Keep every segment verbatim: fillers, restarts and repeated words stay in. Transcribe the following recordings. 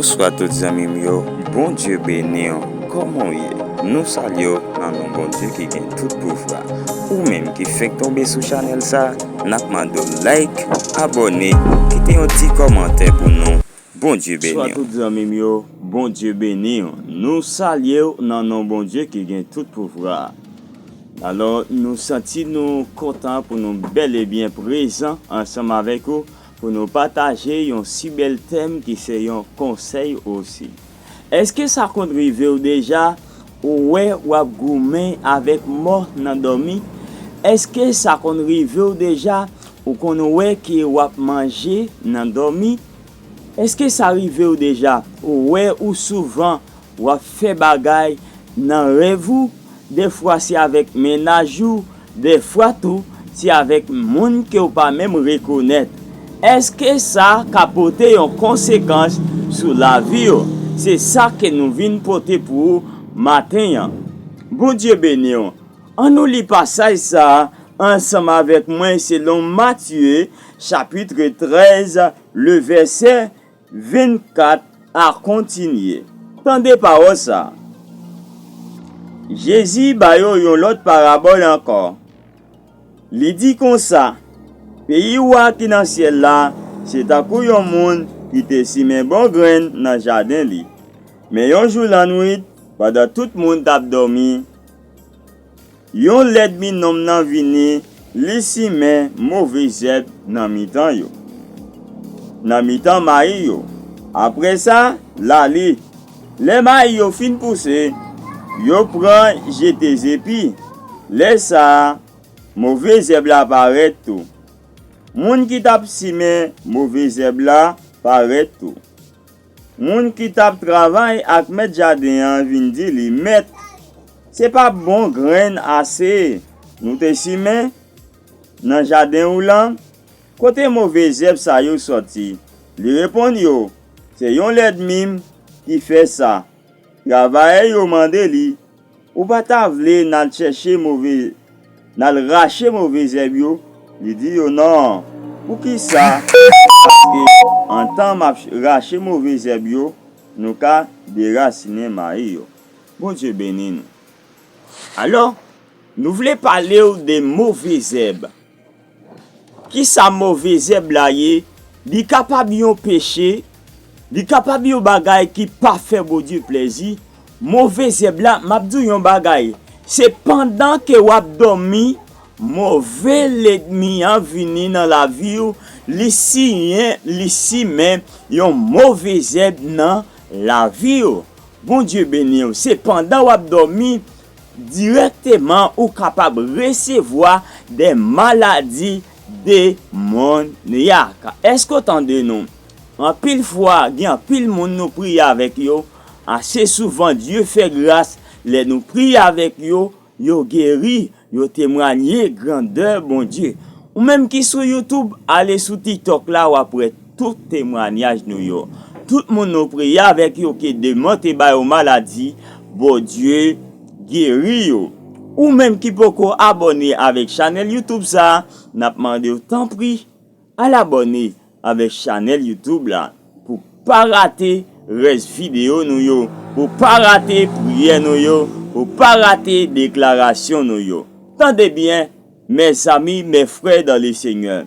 Bonswa tout zanmi m yo, Bondye beni w. Kòman w ye? Nou salye w nan non Bondye ki gen tout pouvwa. Ou menm ki fenk tonbe sou chanèl sa, n ap mande w like, abòne, kite yon ti kòmantè pou nou. Bondye beni w. Bonswa tout zanmi m yo, Bondye beni w. Nou salye w nan non Bondye ki gen tout pouvwa. Alò, nou santi nou kontan pou nou bèl e byen prezan ansanm avèk ou, pou nou pataje yon si bèl tèm ki se yon konsèy osi. Èske sa konn rive w deja, ou wè w ap goumen avèk mò nan dòmi? Èske sa konn rive w deja, ou konn wè ke w ap manje nan dòmi? Èske sa rive w deja, ou wè ou souvan w ap fè bagay nan rèv ou, dèfwa se avèk mennaj ou, dèfwa tou se avèk moun ke w pa menm rekonèt? Èske sa ka pote yon konsekans sou lavi w? Se sa ke nou vin pote pou ou maten an. Bondye beni w. Annou li pasaj sa a ansanm avèk mwen selon Matye, chapit trèz, le vèsè vennkat a kontinye. Tande pawòl sa a. Jezi ba yo yon lòt parabòl ankò. Li di konsa, peyi wa ki nan syèl la, se tankou yon moun ki te simen bon grenn nan jaden li. Men yon jou lannwit, pandan tout moun t ap dòmi, yon lènmi nonm nan vini, li simen move zèb nan mitan yo, nan mitan mayi yo. Apre sa, l ale. Lè mayi yo fin pouse, yo pran jete zepi. Lè sa a, move zèb la parèt tou. Moun ki t ap simen move zèb la parèt tou. Moun ki t ap travay ak mèt jaden an vin di li, Mèt, se pa bon grenn ase nou te simen nan jaden ou lan? Kote move zèb sa yo sòti? Li reponn yo, Se yon lènmi m ki fè sa. Travayè yo mande li, Ou pa ta vle n al chèche move, n al rache move zèb yo? Li di yo, Non. Poukisa? Paske antan m ap rache move zèb yo, nou ka derasinen mayi yo. Bondye beni nou. Alò, nou vle pale w de move zèb. Kisa move zèb la ye? Li kapab yon peche, li kapab yon bagay ki pa fè Bondye plezi. Move zèb la, m ap di w yon bagay, se pandan ke w ap dòmi, move lènmi an vini nan lavi w, li siyen, li simen yon move zèb nan lavi w. Bondye beni w. Se pandan w ap dòmi, dirèkteman ou kapab resevwa de maladi demonyàk. Èske w tande nou? Anpil fwa, gen anpil moun nou priye avèk yo, ase souvan Dye fè gras, lè nou priye avèk yo, yo geri, yo temwanye grandè Bondye. Ou menm ki sou YouTube, ale sou TikTok la, w ap wè tout temwanyaj nou yo. Tout moun nou priye avèk yo ke demon te ba yo maladi, Bondye geri yo. Ou menm ki poko abòne avèk chanèl YouTube sa a, n ap mande w tanpri, al abòne avèk chanèl YouTube la pou pa rate rès videyo nou yo, pou pa rate priyè nou yo, pou pa rate deklarasyon nou yo. Tande byen, mèzanmi, mes frères dans le Seigneur.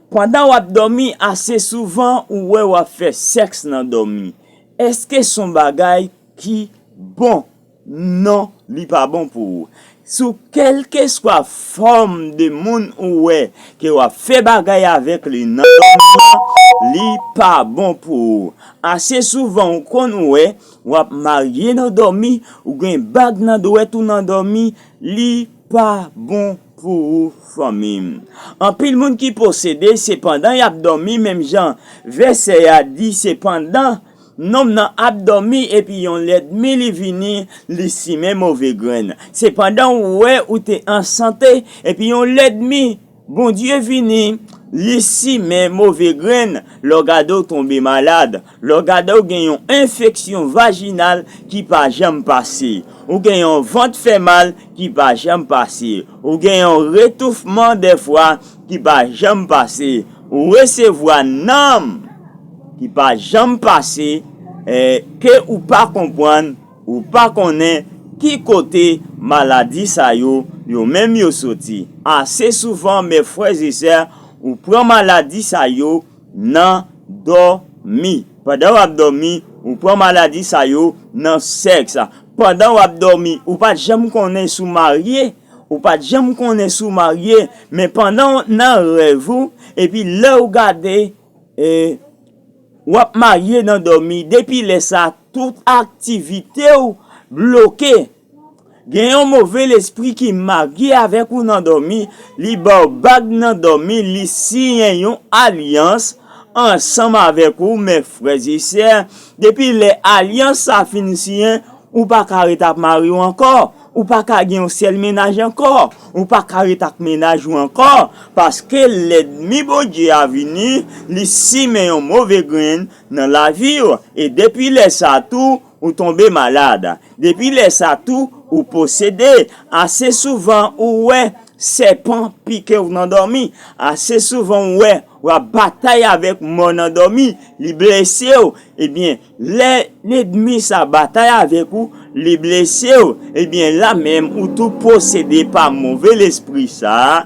Pandan w ap dòmi, ase souvan ou wè w ap fè sèks nan dòmi. Èske s on bagay ki bon? Non, li pa bon pou ou. Sou kèlkeswa fòm de moun ou wè ke w ap fè bagay avèk li nan dòmi an, li pa bon pou ou. Ase souvan ou konn wè w ap marye nan dòmi, ou gen bag nan dwèt ou nan dòmi, li pa bon pou ou, fanmi m. Anpil moun ki posede, se pandan y ap dòmi, menm jan vèsè a di, se pandan nonm nan ap dòmi epi yon lènmi li vini, li simen move grenn. Se pandan ou wè ou te an sante, epi yon lènmi Bondye vini, li simen move grenn, lè w gade w tonbe malad, lè w gade w gen yon enfeksyon vajinal ki pa janm pase, ou gen yon vant fè mal ki pa janm pase, ou gen yon retoufman dèfwa ki pa janm pase, ou resevwa nanm ki pa janm pase, eh, ke ou pa konprann, ou pa konnen ki kote maladi sa yo, yo menm yo soti. Ase souvan, mè frè e sè, ou pran maladi sa yo nan dòmi. Pandan w ap dòmi, ou pran maladi sa yo nan sèks. Pandan w ap dòmi, ou pa t janm konnen si w marye, ou pa t janm konnen si w marye, men pandan w nan rèv ou, epi lè w gade, e, w ap marye nan dòmi, depi lè sa, tout aktivite w bloke. Gen yon move lespri ki marye avèk ou nan dòmi, li ba w bag nan dòmi, li siyen yon alyans ansanm avèk ou, mè frè e sè. Depi lè alyans sa fin siyen, ou pa ka ret ak mari w ankò, ou pa ka gen yon sèl mennaj ankò, ou pa ka ret ak mennaj ou ankò, paske lènmi Bondye a vini, li simen yon move grenn nan lavi w, e depi lè sa tou, ou tonbe malad. Depi lè sa tou, ou posede. Ase souvan, ou wè sèpan pike w nan dòmi. Ase souvan, ou wè w ap batay avèk mò nan dòmi. Li blese w. Ebyen, lè lènmi sa batay avèk ou, li blese w. Ebyen, la menm, ou tou posede pa move lespri sa a.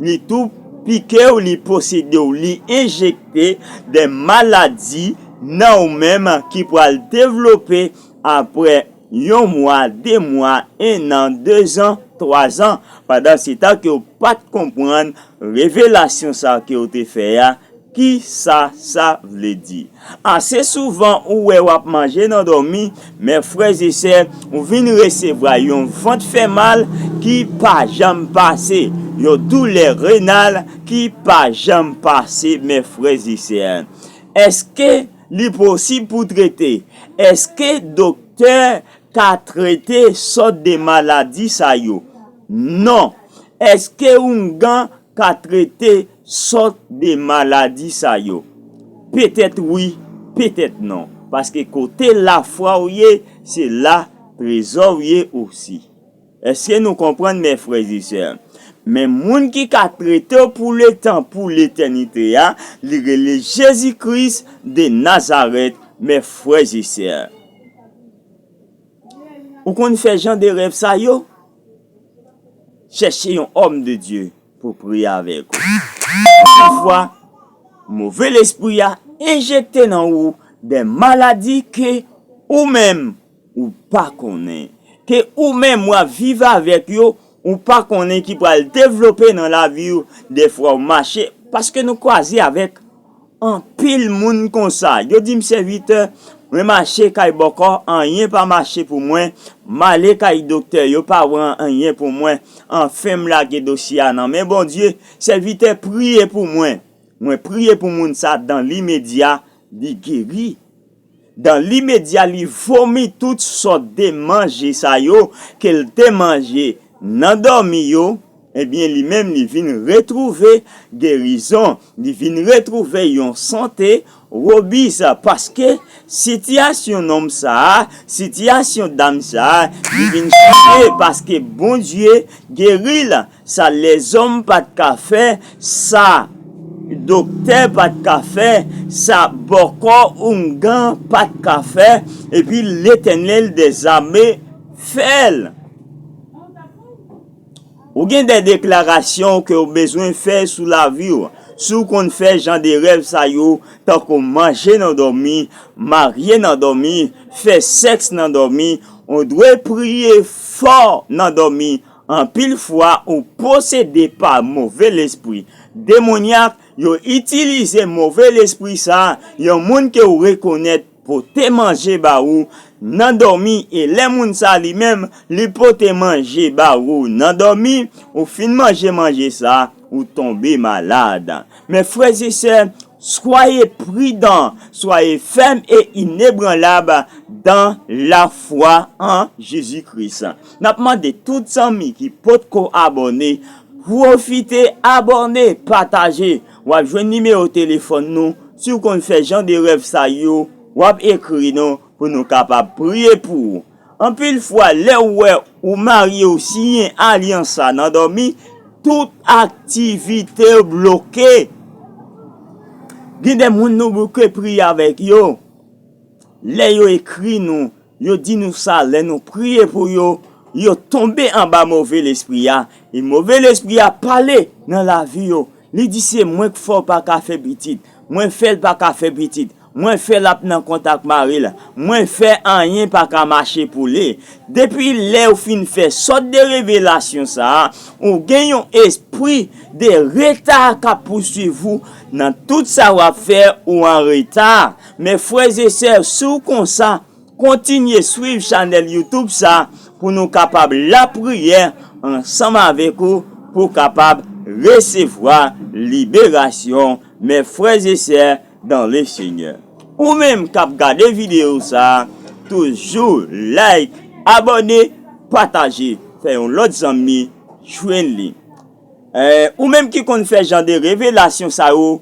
Li tou pike w, li posede w, li enjekte de maladi nan ou menm ki pral devlope apre yon mwa, de mwa, en an, dezan, twazan, pandan se tan ke w pa t konprann revelasyon sa ke w te fè a, ki sa sa vle di. Ase souvan ou wè w ap manje nan dòmi, mè frè e sè, ou vin resevwa yon vant fè mal ki pa janm pase, yon doulè renal ki pa janm pase, mè frè e sè. Èske li posib pou trete? Èske doktè ka trete sòt de maladi sa yo? Non. Èske oungan ka trete sòt de maladi sa yo? Petèt wi, petèt non. Paske kote lafwa w ye, se la trezò w ye osi. Èske nou konprann, mè frè e sè? Men moun ki ka trete w pou letan, pou letènite a, li rele Jezi Kris de Nazarèt, mè frè e sè. Ou konn fè jan de rèv sa yo? Chèche yon òm de Dye pou priye avèk ou. Anpil fwa, move lespri a enjekte nan ou de maladi ke ou menm ou pa konnen, ke ou menm w ap viv avèk yo, ou pa konnen ki pral devlope nan lavi w. Defwa w mache, paske nou kwaze avèk anpil moun konsa. Yo di m, sèvitè, mwen mache kay bòkò, anyen pa mache pou mwen. M ale kay doktè, yo pa wè anyen pou mwen. Anfen, m lage dosye a nan men Bondye. Sèvitè, priye pou mwen. Mwen priye pou moun sa, dan limedya, li geri. Dan limedya, li vomi tout sòt de manje sa yo ke l te manje nan dòmi yo. Ebyen, li menm, li vin retwouve gerizon, li vin retwouve yon sante wobis, paske sitiyasyon nonm sa a, sitiyasyon dam sa a, li vin chanje, paske Bondye geri l. Sa lèzòm pa t ka fè, sa doktè pa t ka fè, sa bòkò oungan pa t ka fè, epi Letènèl dèzame fè l. Ou gen de deklarasyon ke w bezwen fè sou lavi w. Si w konn fè jan de rèv sa yo, tankou manje nan dòmi, marye nan dòmi, fè sèks nan dòmi, ou dwe priye fò nan dòmi. Anpil fwa, ou posede pa move lespri demonyak, yo itilize move lespri sa, yon moun ke w rekonèt pote manje ba ou nan dòmi, e lè moun sa li menm, li pote manje ba ou nan dòmi, ou fin manje manje sa, ou tonbe malad. Mes frères et sœurs, soyez prudents, soyez fermes et inébranlables dans la foi en Jésus-Christ. N ap mande tout zanmi ki potko abòne, pwofite abòne, pataje. W ap jwenn nimewo telefòn nou. Si w konn fè jan de rèv sa yo, w ap ekri nou pou nou kapab priye pou ou. Anpil fwa, lè w wè ou marye, ou siyen alyans sa nan dòmi, tout aktivite w bloke. Gen de moun nou bloke priye avèk yo. Lè yo ekri nou, yo di nou sa, lè nou priye pou yo, yo tonbe anba move lespri a, e move lespri a pale nan lavi yo. Li di, "Se mwen k fè w pa ka fè pitit, mwen fè l pa ka fè pitit, mwen fè l ap nan kontak mari l, mwen fè anyen pa ka mache pou li." Depi lè w fin fè sòt de revelasyon sa a, ou gen yon espri de reta k ap pouswiv ou nan tout sa w ap fè, ou an reta. Men frè e sè, si w konsa, kontinye swiv chanèl YouTube sa pou nou kapab lapriyè ansanm avèk ou, pou w kapab resevwa liberasyon. Men frè e sè dan le Senyè, ou menm k ap gade videyo sa, toujou like, abòne, pataje, fè yon lòt zanmi jwenn li. Eh, ou menm ki konn fè jan de revelasyon sa yo,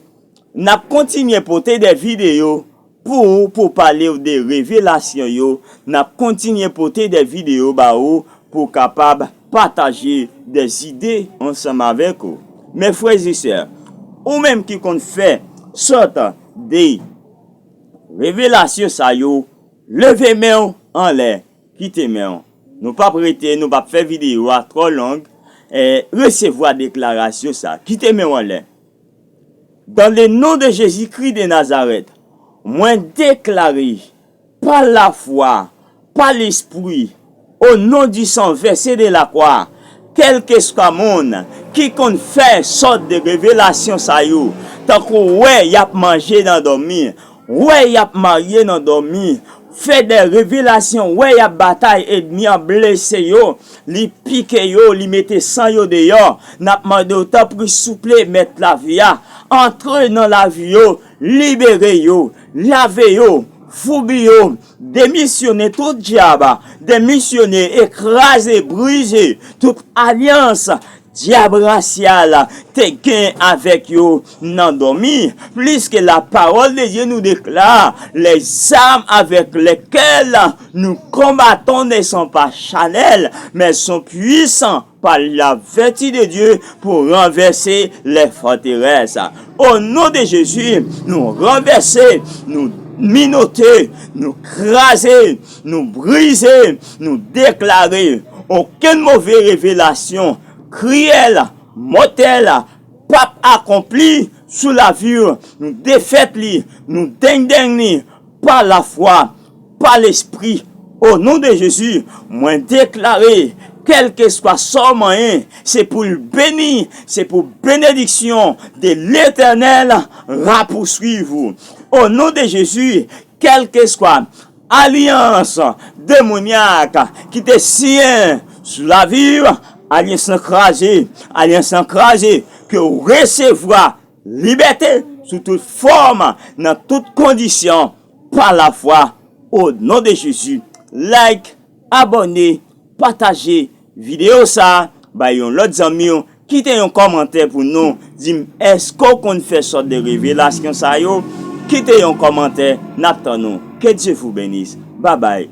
n ap kontinye pote de videyo pou ou, pou pale w de revelasyon yo. N ap kontinye pote de videyo ba ou pou w kapab pataje de zide ansanm avèk ou. Men frè e sè, ou menm ki konn fè sòt de revelasyon sa yo, leve men w anlè, kite men w. Nou p ap rete, nou p ap fè videyo a twò long. Eh, resevwa deklarasyon sa. Kite men w anlè. Dans le nom de Jésus-Christ de Nazareth, mwen deklare, pa lafwa, pa lespri, o non di san vèse de lakwa, kèlkeswa moun ki konn fè sòt de revelasyon sa yo, tankou wè y ap manje nan dòmi, wè y ap marye nan dòmi, fè de revelasyon, wè y ap batay, ènmi an blese yo, li pike yo, li mete san yo deyò. N ap mande w, tanpri, souple, Mèt lavi a, antre nan lavi yo, libere yo, lave yo, foubi yo, demisyone tout dyab, demisyone, ekraze, brize tout alyans dyab rasyal te gen avèk yo nan dòmi, pliske la parole de Dieu nous déclare, les armes avec lesquelles nous combattons ne sont pas charnelles, mais sont puissantes par la vertu de Dieu pour renverser les forteresses. Au nom de Jésus, nou ranvèse, nou minote, nou kraze, nou brize, nou deklare okenn move revelasyon kriyèl, mòtèl, p ap akonpli sou lavi w. Nou defèt li, nou dengdeng li, pa lafwa, pa lespri. O non de Jezi, mwen deklare, kèlkeswa sa w manyen, se pou l beni, se pou benediksyon de Letènèl rapouswiv ou. O non de Jezi, kèlkeswa alyans demonyak ki te siyen sou lavi w, alyans lan kraze, alyans lan kraze, ke w resevwa libète sou tout fòm, nan tout kondisyon, pa lafwa, o non de Jezi. Like, abòne, pataje videyo sa a, bay yon lòt zanmi w, kite yon kòmantè pou nou, di m èske w konn fè sòt de revelasyon sa yo, kite yon kòmantè, n ap tann ou. Que Dieu vous bénisse. Babay.